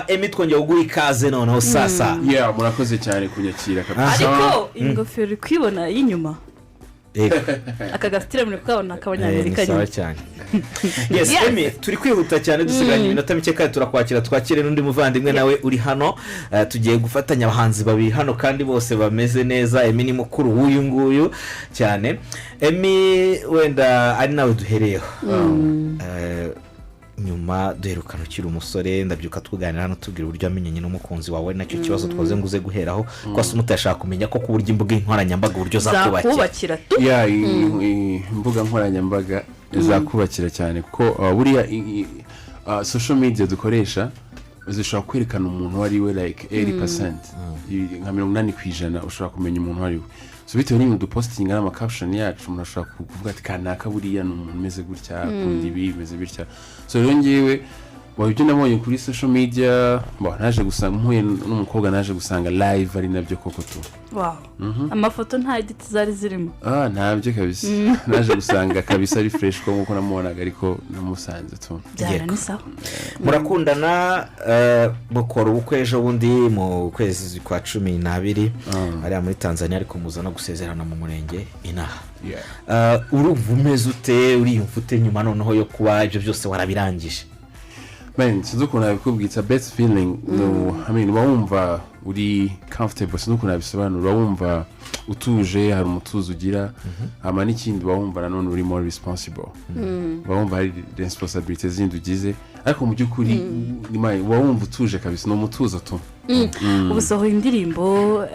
Emmy, twongeye kuguha ikaze noneho sasa. Yeah, murakoze cyane kunyakira kabisa. Ariko ingofero uri kuyibona y'inyuma? Yego. Aka gasitire muri kukabona Ni k'abanyamerika sawa nyine. cyane, yes. Yes. Emmy, turi kwihuta cyane, dusigaranye iminota mike kandi turakwakira, twakire n'undi muvandimwe nawe uri hano. Tugiye gufatanya abahanzi babiri hano kandi bose bameze neza. Emmy ni mukuru w'uyu nguyu cyane. Emmy, wenda ari nawe duhereyeho. Nyuma duherukana ukiri umusore, ndabyuka tuganira hano, tubwira uburyo wamenyanye n'umukunzi wawe, nacyo kibazo twaze ngo uze guheraho, ko se umutashaka kumenya ko ku buryo imbuga nkoranyambaga uburyo zakubakira. Zakubakira tu. Yeah, imbuga nkoranyambaga zakubakira cyane, kuko buriya social media dukoresha zishobora kwerekana umuntu uwo ari we like 80%, nka 80% ushobora kumenya umuntu uwo ari we. So bitewe n'ibintu dupostinga n'ama caption yacu, umuntu ashobora kuvuga ati: "Kanaka buriya ni umuntu umeze gutya, akunda ibi, bimeze bitya." So rero ngewe bo, ibyo nabonye kuri social media bo, naje gusanga mpuye n'umukobwa, naje gusanga live ari nabyo koko tu. Wow, amafoto nta edit zari zirimo? Ah, ntabyo kabisa. Naje gusanga kabisa ari fresh ko nkuko namubonaga, ariko namusanze tu. Byara Yego. ni sawa. Murakundana, mukora ubukwe ejo bundi mu kwezi kwa 12 hariya muri Tanzania, ariko muza no gusezerana mu murenge inaha. Urumva umeze ute, uriyumva ute nyuma noneho yo kuba ibyo byose warabirangije? Man, sinzi ukuntu nabikubwira. It's a best feeling, no, I mean, uba wumva uri comfortable, sinzi ukuntu nabisobanura. Uba wumva utuje, hari umutuzo ugira. Hama n'ikindi, uba wumva nanone uri more responsible, uba wumva hari responsabilité zindi ugize, ariko mu by'ukuri uba wumva utuje kabisa, ni umutuzo tu. Ubu usohoye indirimbo,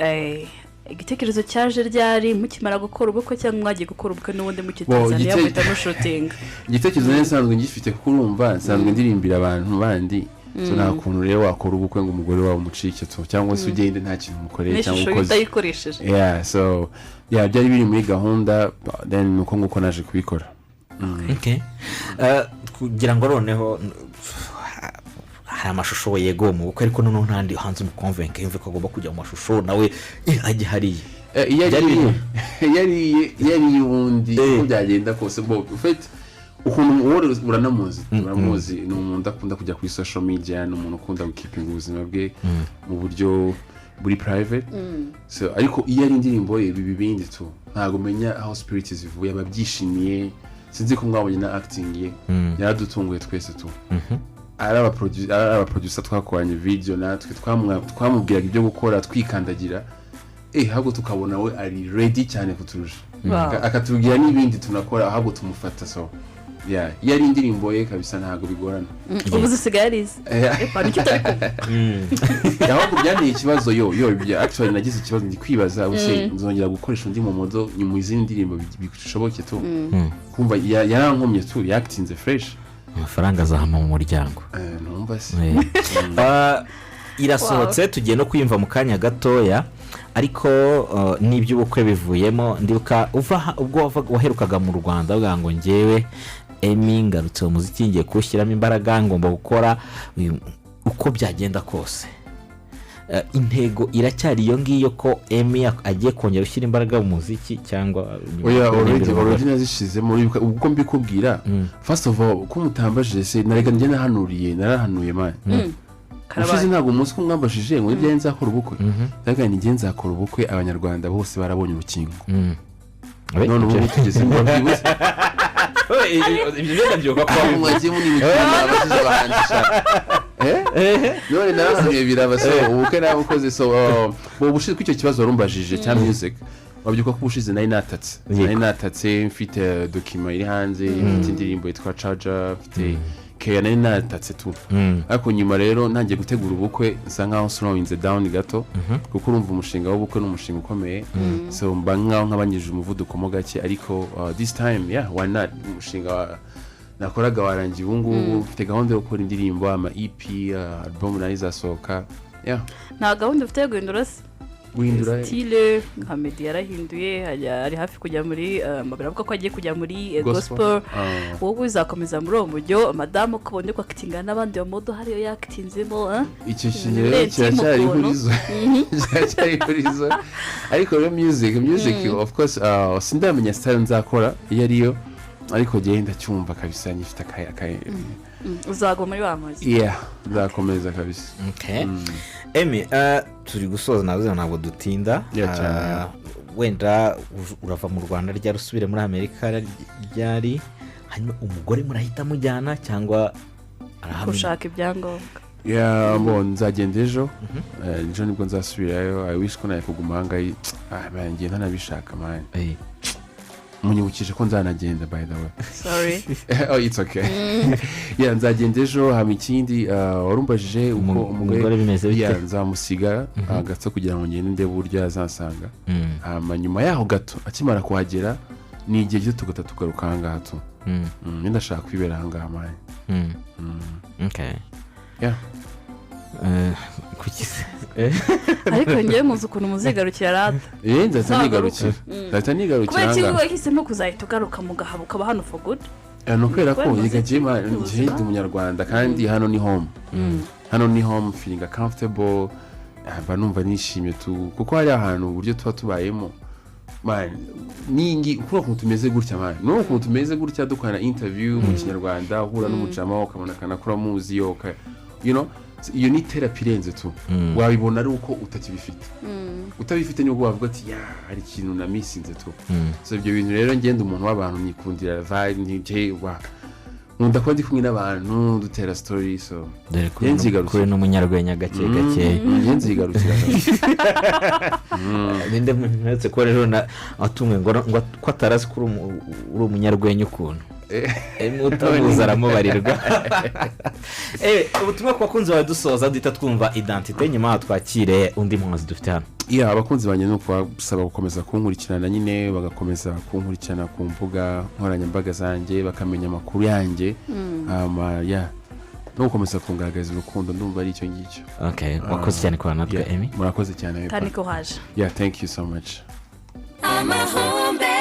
igitekerezo cyaje ryari? Mukimara gukora ubukwe cyangwa mwagiye gukora ubukwe n'ubundi mukiri Bo, Tanzania muhita mushutinga? Igitekerezo nari nsanzwe ngifite, kuko urumva nsanzwe ndirimbira abantu bandi. So nta kuntu rero wakora ubukwe ngo umugore wawe umucike tu, cyangwa se ugende nta kintu umukoreye cyangwa n'ishusho ukoze utayikoresheje. Yeah, so yeah, byari biri muri gahunda, then nuko nguko naje kubikora. Okay. Kugira ngo noneho hari amashusho, yego, mu bukwe, ariko noneho ntandi hanze umukonvenke yumve ko agomba kujya mu mashusho nawe, ajye hariya. Iyo Byari ariye iyo ariye ubundi uko byagenda kose bo ufite ukuntu uwo uranamuzi, uramuzi, ni umuntu udakunda kujya kuri social media, ni umuntu ukunda gukeepinga ubuzima bwe mu buryo buri private. So ariko iyo ari indirimbo ye biba ibindi tu, ntabwo umenya aho spirit zivuye, aba abyishimiye. Sinzi ko mwabonye na acting ye, yaradutunguye twese tu. Ari abaproducer twakoranye video natwe twamubwiraga ibyo gukora twikandagira, ahubwo tukabona we ari ready cyane kuturusha. Akatubwira n'ibindi tunakora, ahubwo tumufata. So yeah, iyo ari indirimbo ye kabisa ntabwo bigorana. Ubu zisigaye ari ize. Epa, nicyo utari kumva. Ahubwo byanteye ikibazo yo actually nagize ikibazo, ndi kwibaza ubuse nzongera gukoresha undi mu modo mu izindi ndirimbo bishoboke tu, kumva yarankomye tu, yakitinze fresh. Amafaranga azahama mu muryango. Numva se. Irasohotse, tugiye no kuyumva mu kanya gatoya, ariko n'iby'ubukwe bivuyemo, ndibuka uva ubwo waherukaga mu Rwanda uvuga ngo: "Ngewe Emmy ngarutse mu muziki, ngiye kuwushyiramo imbaraga, ngomba gukora uko byagenda kose." Intego iracyari iyo ngiyo ko Emmy agiye kongera gushyira imbaraga mu muziki, cyangwa Oya, already nazishizemo. Uribuka ubwo mbikubwira? First of all, ko mutambajije se, narega njye nahanuriye, narahanuye man. Karabaye. Ushize ntabwo umunsi ko mwambajije ngo nibyo nzakora ubukwe, ndavuga ni njye nzakora ubukwe abanyarwanda bose barabonye urukingo. None ubu tugeze mu byibuze. Ibyo byo ndabyibuka ko Aho mwagiye munibukira, nabashije abahanzi sha. None narahanuye biraba, so ubukwe nabukoze. So ubushize ko icyo kibazo warumbajije cya music, wabyuka ko ubushize nari natatse. Nari natatse, mfite document iri hanze, mfite indirimbo yitwa Caja, mfite keya, nari natatse tu. Ariko nyuma rero ntangiye gutegura ubukwe, nsa nkaho slowinze down gato, kuko urumva umushinga w'ubukwe ni umushinga ukomeye. So mba nkaho nkabanyije umuvuduko mo gake, ariko this time, yeah, why not? Umushinga nakoraga warangiye, ubu ngubu mfite gahunda yo gukora indirimbo, ama EP, album nayo izasohoka, yeah. Nta gahunda ufite yo guhindura se? Guhindura? Style, nka Meddy yarahinduye, ari hafi kujya muri baravuga ko agiye kujya muri Gospel. gospel. Ah. Wowe uzakomeza muri uwo mujyo? Madamu ko ubonye ko akitinga n'abandi bamodo hariyo yakitinzemo, eh? Icyo kintu rero Urenze kiracyari ukuntu. ihurizo, kiracyari ihurizo. Ariko rero music, of course, sindamenya style nzakora iyo ariyo. Ariko njyewe ndacyumva kabisa, nyifite akaye. Uzagwa muri wa muziki. Yeah, nzakomeza kabisa. Okay. Emmy, turi gusoza, navuze ntabwo dutinda. Yeah, cyane. Wenda urava mu Rwanda ryari, usubire muri Amerika ryari? Hanyuma umugore murahita mujyana cyangwa arahamenya? Gushaka ibyangombwa. Yeah, bo nzagenda ejo. Ejo nibwo nzasubirayo. I wish ko nawe kuguma ahangaha. Ah man, ngiye ntanabishaka, man. Munyibukije ko nzanagenda, by the way. Sorry. Oh, it's okay. Yeah, nzagenda ejo. Hama ikindi warumbajije uko Umugore bimeze bite? Yeah, nzamusiga gato kugira ngo ngende ndebe uburyo yazansanga. Hama nyuma yaho gato, akimara kuhagera, ni igihe gito tugahita tugaruka ahangaha tu. Ndashaka kwibera ahangaha, man. Okay. Yeah. Kuki se? Ariko ngewe muzi ukuntu muzigarukira rata. Eh, nzahita nigarukira, nzahita nigarukira Kubera iki? ahangaha. Wahisemo kuzahita ugaruka mu gahabo, ukaba hano for good? Ni ukubera ko Kubera reka umuziki, njyewe njyewe ubuzima. ndi Umunyarwanda kandi hano ni home, hano ni home, feeling comfortable. Mba numva nishimye tu, kuko hari ahantu uburyo tuba tubayemo, man, ningi kuri ukuntu tumeze gutya, man, n'ubu ukuntu tumeze gutya dukorana interview mu Kinyarwanda, uhura n'umujama ukabona akanakura muzi yo so iyo ni therapy irenze tu. Wabibona ari uko utakibifite. Utabifite nibwo wavuga ati: "Ya, hari ikintu namisinze tu." So ibyo bintu rero, ngenda umuntu w'abantu, nikundira vibe, nijye wa nkunda kuba ndi kumwe n'abantu dutera story, so Dore ko Njye nzigarukira. kuri n'umunyarwenya gake gake. Njye nzigarukira. Ninde mweretse ko rero na atumwe ngo ko atarazi ko uri umunyarwenya ukuntu? Utamuzi aramubarirwa. Ubutumwa ku bakunzi bawe, dusoza, duhita twumva Identité, nyuma twakire undi muhanzi dufite hano. Yeah, abakunzi banjye ni ukubasaba gukomeza kunkurikirana nyine, bagakomeza kunkurikirana ku mbuga nkoranyambaga zanjye, bakamenya amakuru yanjye. Hama, yeah, no gukomeza kungaragariza urukundo, ndumva ari icyo ngicyo. Okay, wakoze cyane kubana natwe. Yeah, Emmy. Murakoze cyane. Kandi ko haje. Yeah, thank you so much. Amahumbezi.